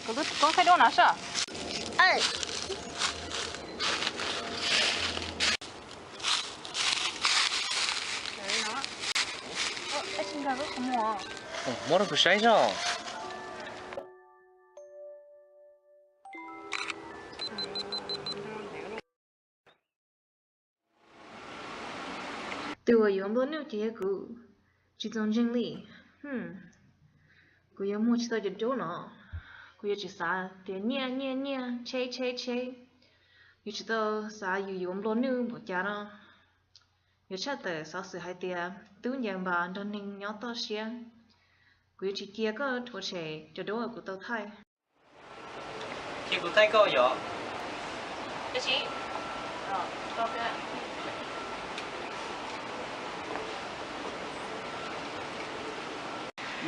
Kuv tub koob thaij duab no saib. Muab rau kuv saib zoj. Tus uas yuav nplua nuj ces yog kuv, tsis txaus ntseeg li. Kuv yuav muag tsis tau cov duab no, kuv yuav tsis xav tias nyiaj nyiaj nyiaj tsheb tsheb tsheb, yuav tsis tau xav yus yuav nplua nuj npaum cas no. Yuav tshaj tawm xov xwm hais tias tub ncaws npas nrog neeg nyob toj siab. Kuv yuav tsis cia koj rhuav tshem cov duab uas kuv tau thaij. Ces kuv thaij koj yom.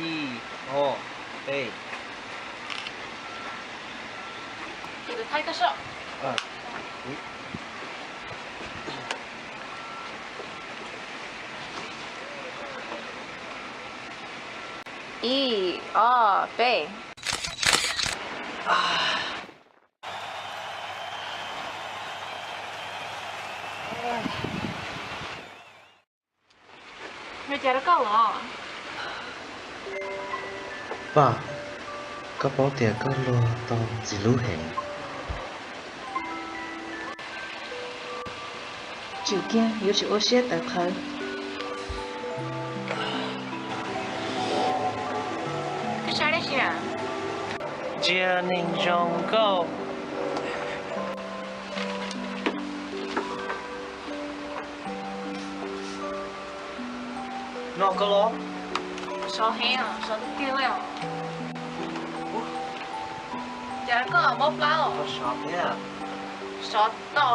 Ib, ob, peb. Ib, ob, peb. Paj, koj paub tias koj luag tau ntxim hlub heev. Tsum kiag, yuav tsum ua siab tawv qhawv. Ntsia neeg zoo nkauj. No koj los? Sov heev, sov tiag tiag li os. Cas koj mob plab os? Sov thiab. Sov tau.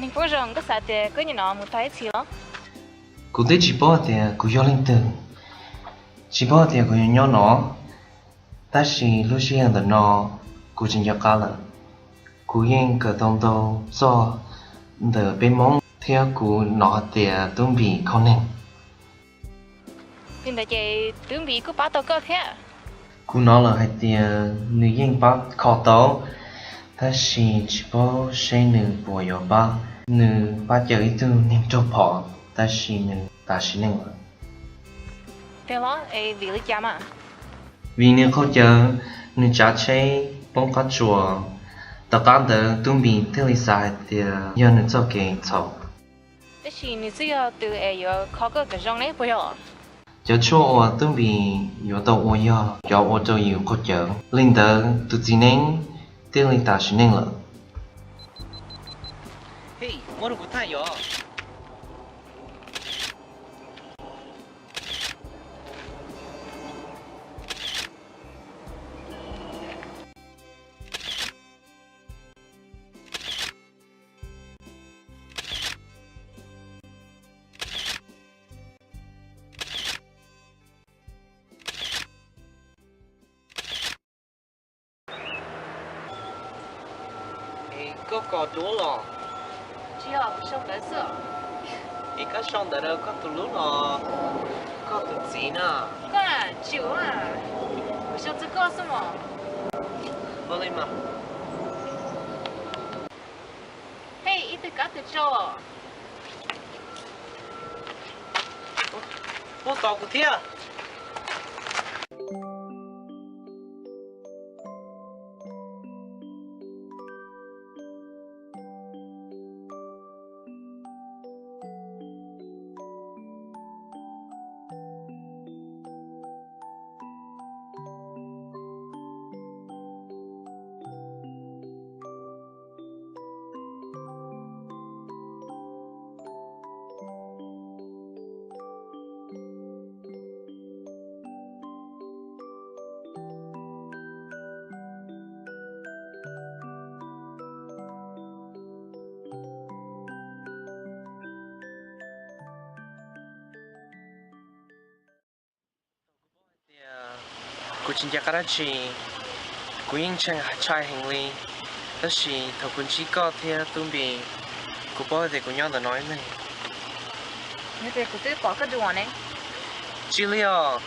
Neeg phooj ywg, koj xav tias koj nyob no mus tau ib txhis los? Kuv twb tsis paub tias kuv yog leej twg, tsis paub tias kuv yuav nyob no, tab sis lub sij hawm ntawm no kuv tsis nco qab lawm. Kuv yeej kawm tau ntau txog ntawm peb Hmoob thiab kuv hnov hais tias Tub Npis kho neeg. Li ntawd ces Tub Npis kuj pab tau koj thiab? Kuv hnov lawm hais tias nws yeej pab kho tau, tab sis tsis paub seb nws puas yuav pab. Nws pab cawm ib tug neeg raug phom, tab sis nws tas sim neej lawm. Tiag los? Es vim li cas mas? Vim nws qaug cawv, nws tsav tsheb poob qab tsuas. Tom qab ntawd Tub Npis thiaj li xav hais tias yog nws txoj kev txhaum. Tab sis nws twb yog tus es yuav kho koj kom zoo ne puas yog? Cov tshuaj uas Tub Npis yuav tau ua yog cov ua rau yus qaug cawv. Li ntawd tus txiv neeb thiaj li tas sim neej lawm. Hej, muab rau kuv thaj yom. Es koj kos duab los? Tsis yog, kuv sau ntawv xwb. Es koj sau ntawv rau koj tus hlub los koj tus txiv na? Koj tsis ua, kuv sau txog koj xwb mos. Ua li mas. Hej, ib tug kab tug tso. Puab tos kuv thiab. Tias kuv tsis nco qab dab tsi, kuv yeej ntshai heev li. Tab sis thaum kuv ntsib koj thiab Tub Npis, kuv paub tias kuv nyob ntawm no ib leeg. Yog tias kuv twb pom koj dua ne? Tsis li os,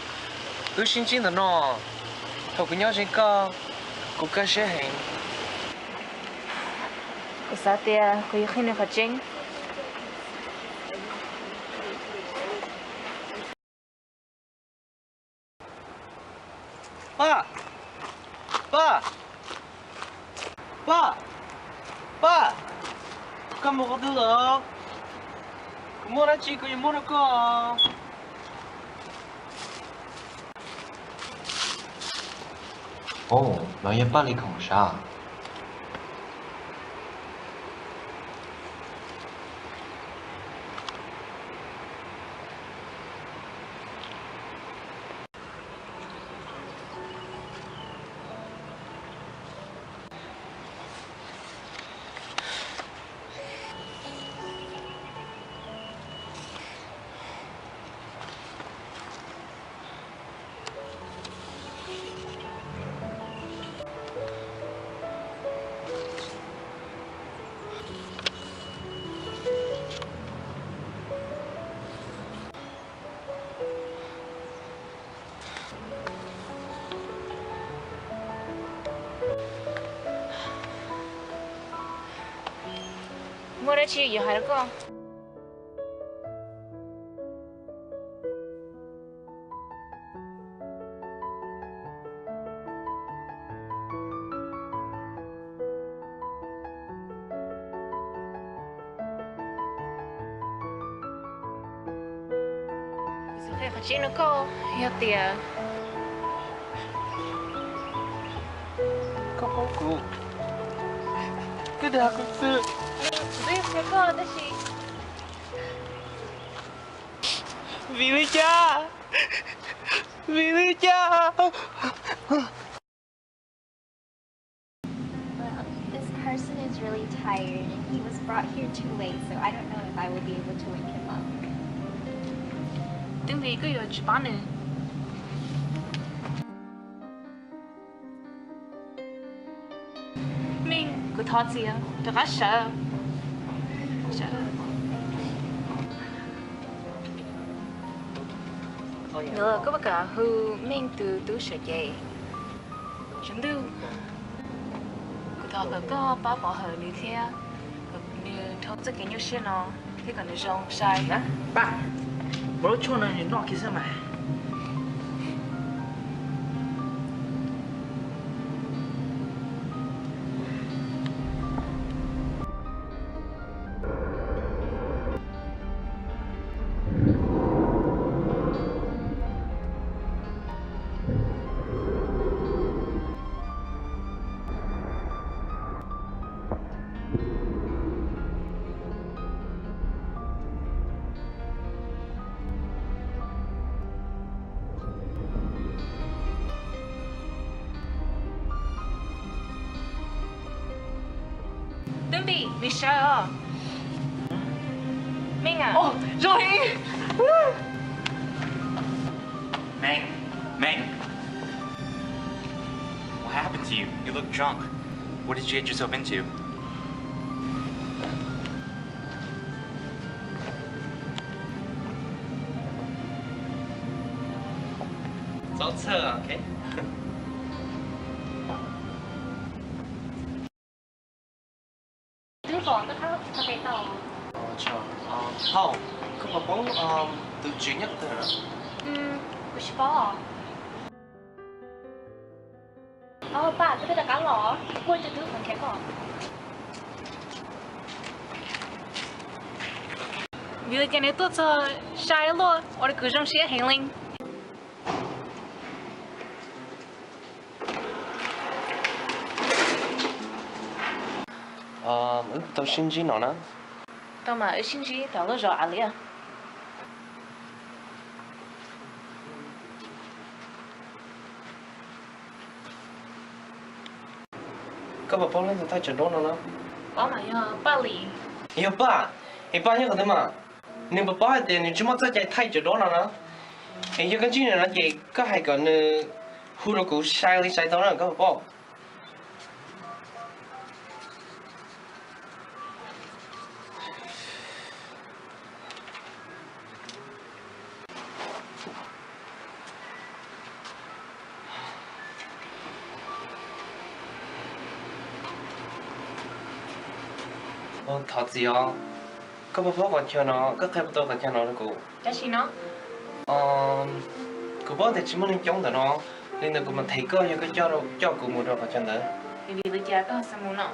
wb sib ntsib ntawm no, thaum kuv nyob ze koj, kuv kaj siab heev. Kuv xav tias kuv yuav qhia nws qhov tseeb. Paj, Paj, Paj, Paj, koj mus qhov twg lawm? Kuv muaj dab tsi kuv yuav muab rau koj. Ov, no yog Paj Lis Khoom sav. Muaj dab tsi yuav hais rau koj? Kuv xav qhia qhov tseeb rau koj, yog tias koj paub kuv, koj dag kuv xwb. Kuv twb qhia koj tab sis. Vim li cas? Vim li cas? Well, this person is really tired and he was brought here too late, so I don't know if I will be able to wake him up. Twb vim koj yuav tsis pab nws. Meej, kuv thov txim, rov qab sawv. Koj puas kam hu Meej tus tub sawv cev? Tsov ntug, kuv thov kom koj pab pov hawm nws thiab, kom nws dhau txoj kev nyuaj siab no thiab kom nws zoo sai. Paj, muab lub tshuaj no nws noj kiag xwb mas. Nws sawv os. Meej a. Oj, zoo heev. Meej, Meej. What happened to you? You look drunk. What did you get yourself into? Txhob txhawj, ok? Twb pom koj qab tau. Hauj, koj puas paub tus tswv nyob qhov twg na? Kuv tsis paub os. Paj, koj twb rov qab los, muaj tus twg qhov nrhiav koj? Vim li cas nws tuaj txog sai luaj, ua rau kuv zoo siab heev li. Wb tau sib ntsib no na. Tau mas, wb sib ntsib tom lub zos av liab. Koj puas paub leej twg thaij cov duab no na? Paub mas, yog Paj li. Yog Paj? Es Paj nyob qhov twg mas? Nws puas paub hais tias nws tsis muaj txoj cai thaij cov duab no na? Es yog koj ntsib nws no ces koj hais kom nws hu rau kuv sai li sai tau na, koj puas paub? Thov txim os, koj puas paub qhov chaw no, koj qhia puas tau qhov chaw no rau kuv? Tab sis no, kuv paub tias tsis muaj neeg coob ntawm no, li ntawd kuv mam them koj yog koj coj kuv mus rau qhov chaw ntawd. Vim li cas koj xav mus no?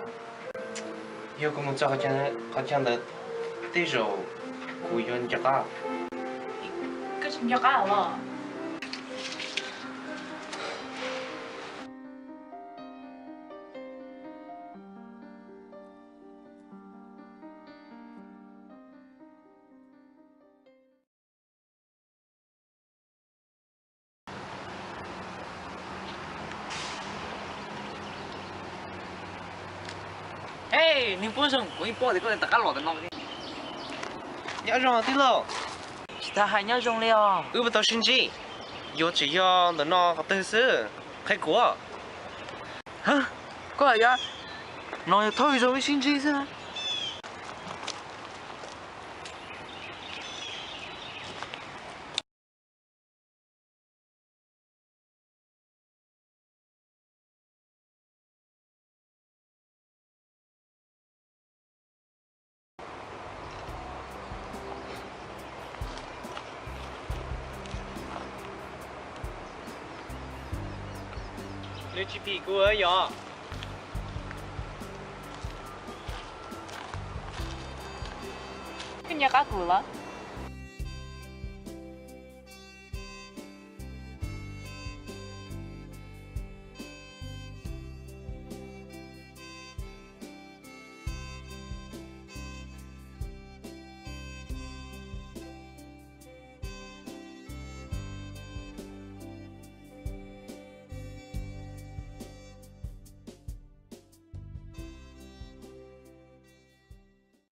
Yog kuv mus txog qhov chaw ntawd, tej zaum kuv yuav nco qab. Koj tsis nco qab los? Hej, neeg puab zoo, kuv yeej paub tias koj rov qab los ntawm no. Nyob zoo tij laug. Tsis tas hais nyob zoo li os. Wb puas tau sib ntsib? Yuav tsum yog ntawm no qhov twg xwb, qhia kuv. Koj hais tias no yog thawj zaug wb sib ntsib xwb. Nws tsis phim kuv yog? Koj nco qab kuv los?